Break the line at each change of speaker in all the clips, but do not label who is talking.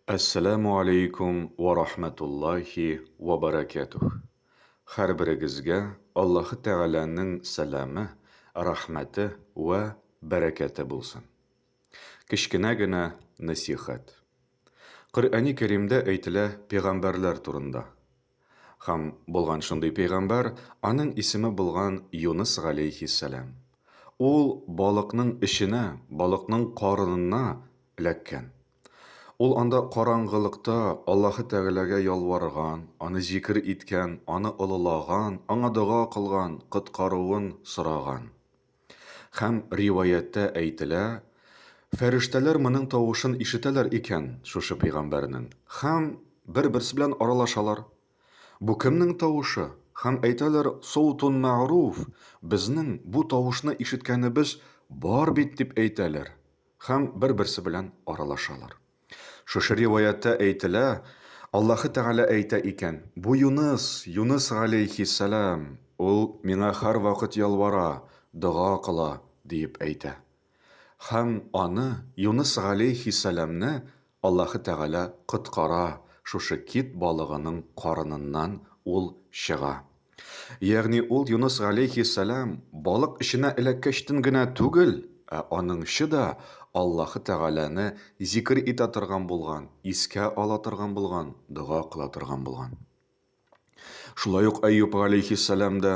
Әссәләмү аләйкүм вә рахмәтуллаһи вә бәрәкәтүһ. Һәрберегезгә Аллаһы Тәгаләнең сәламе, рәхмәте вә бәрәкәте булсын. Кечкенә генә нәсыйхәт. Коръәни Кәримдә әйтелә пәйгамбәрләр турында. Һәм булган шундый пәйгамбәр, аның исеме булган Юныс галәйһиссәлам. Ул балыкның эченә, балыкның карынына эләккән. Ул анда караңгылыкта Аллаһы Тәгаләгә ялварган, аны зикер иткән, аны олылаган, аңа дога кылган, коткаруын сораган. Һәм риваятьтә әйтелә, фәрештәләр моның тавышын ишетәләр икән, шушы пәйгамбәрнең, һәм бер-берсе белән аралашалар. Бу кемнең тавышы? Һәм әйтәләр, Соутун мәгъруф, безнең бу тавышны ишеткәнебез бар бит, дип әйтәләр. Һәм бер-берсе белән аралашалар. Шушы риваятьтә әйтелә, Аллаһы Тәгалә әйтә икән, Бу Юныс, Юныс галәйһиссәлам, ул миңа һәрвакыт ялвара, дога кыла, диеп әйтә. Һәм аны, Юныс галәйһиссәламне, Аллаһы Тәгалә коткара, шушы кит балыгының карыныннан ул чыга. Ягъни ул Юныс галәйһиссәлам балык эченә эләккәчтен генә түгел, ә аныңчы да Аллаһы Тәгаләне зикер итә торган булган, искә ала торган булган, дога кыла торган булган. Шулай ук Әйюб галәйһиссәлам да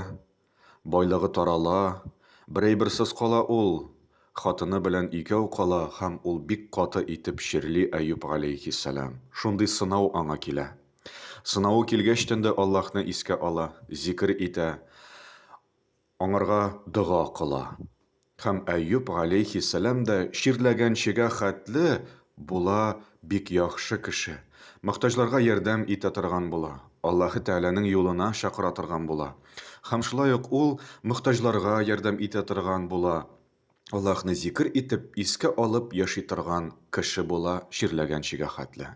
байлыгы тарала, бер әйберсез кала ул, хатыны белән икәү кала һәм ул бик каты итеп чирли Әйюб галәйһиссәлам. Шундый сынау аңа килә. Сынавы килгәчтен дә Аллаһны искә ала, зикер итә, аңарга дога кыла. Һәм Әйюб галәйһиссәлам да чирләгәнчегә хәтле була бик яхшы кеше. Мохтаҗларга ярдәм итә торган була, Аллаһы Тәгаләнең юлына чакыра торган була. Һәм шулай ук ул мохтаҗларга ярдәм итә торган була, Аллаһны зикер итеп, искә алып яши торган кеше була чирләгәнчегә хәтле.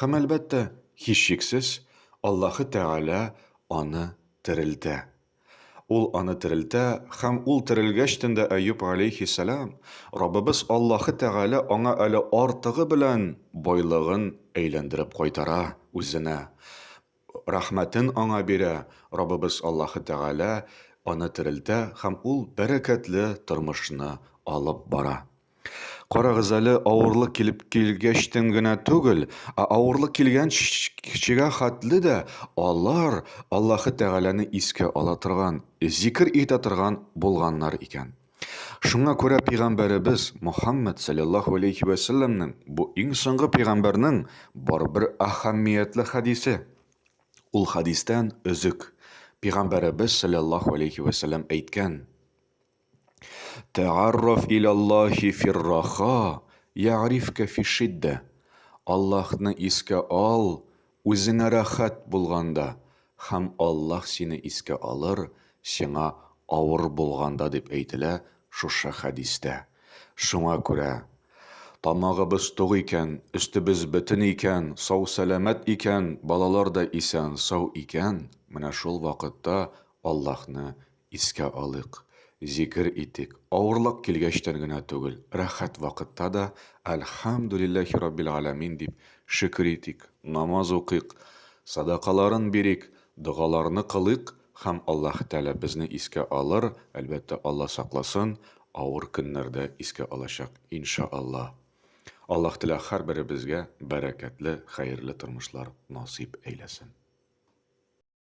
Һәм, әлбәттә, һичшиксез, Аллаһы Тәгалә аны терелтә. Ул аны терелтә, һәм ул терелгәчтен дә Әйүб галәйһиссәлам, Раббыбыз Аллаһы Тәгалә аңа әле артыгы белән байлыгын әйләндереп кайтара үзенә. Рәхмәтен аңа бирә, Раббыбыз Аллаһы Тәгалә аны терелтә һәм ул бәрәкәтле тормышны алып бара. Карагыз әле, авырлык килеп килгәчтен генә түгел, ә авырлык килгәнчегә хәтле дә алар Аллаһы Тәгаләне искә ала торган, зикер итә торган булганнар икән. Шуңа күрә пәйгамбәребез Мухаммад саллаллаһу алейхи вә сәлләмнең бу иң соңгы пәйгамбәрнең бар бер әһәмиятле хәдисе. Ул хәдистән өзек. Пәйгамбәребез саллаллаһу алейхи вә сәлләм әйткән: Тәгарраф илаллаһи фирраха, я'рифка фи шиддә. Аллаһны искә ал, Үзеңә рәхәт булганда һәм Аллаһ сине искә алыр, сиңа авыр булганда дип әйтелә шушы хәдистә. Шуңа күрә, тамагыбыз тук икән, өстебез бөтен икән, сау-сәламәт икән, балалар да исән-сау икән, менә шул вакытта Аллаһны Искә алыйк, зикер итик, авырлык килгәчтән генә түгел, рәхәт вакытта да Әлхәмдүлилләһи Раббил галәмин дип шөкер итик, намаз укыйк, садакаларын бирик, догаларны кылыйк һәм Аллаһ Тәгалә безне искә алыр, әлбәттә, Алла сакласын, авыр көннәрдә искә алачак, иншаАллаһ. Аллаһ Тәгалә һәрберебезгә бәрәкәтле, хәерле тормышлар насыйп әйләсен.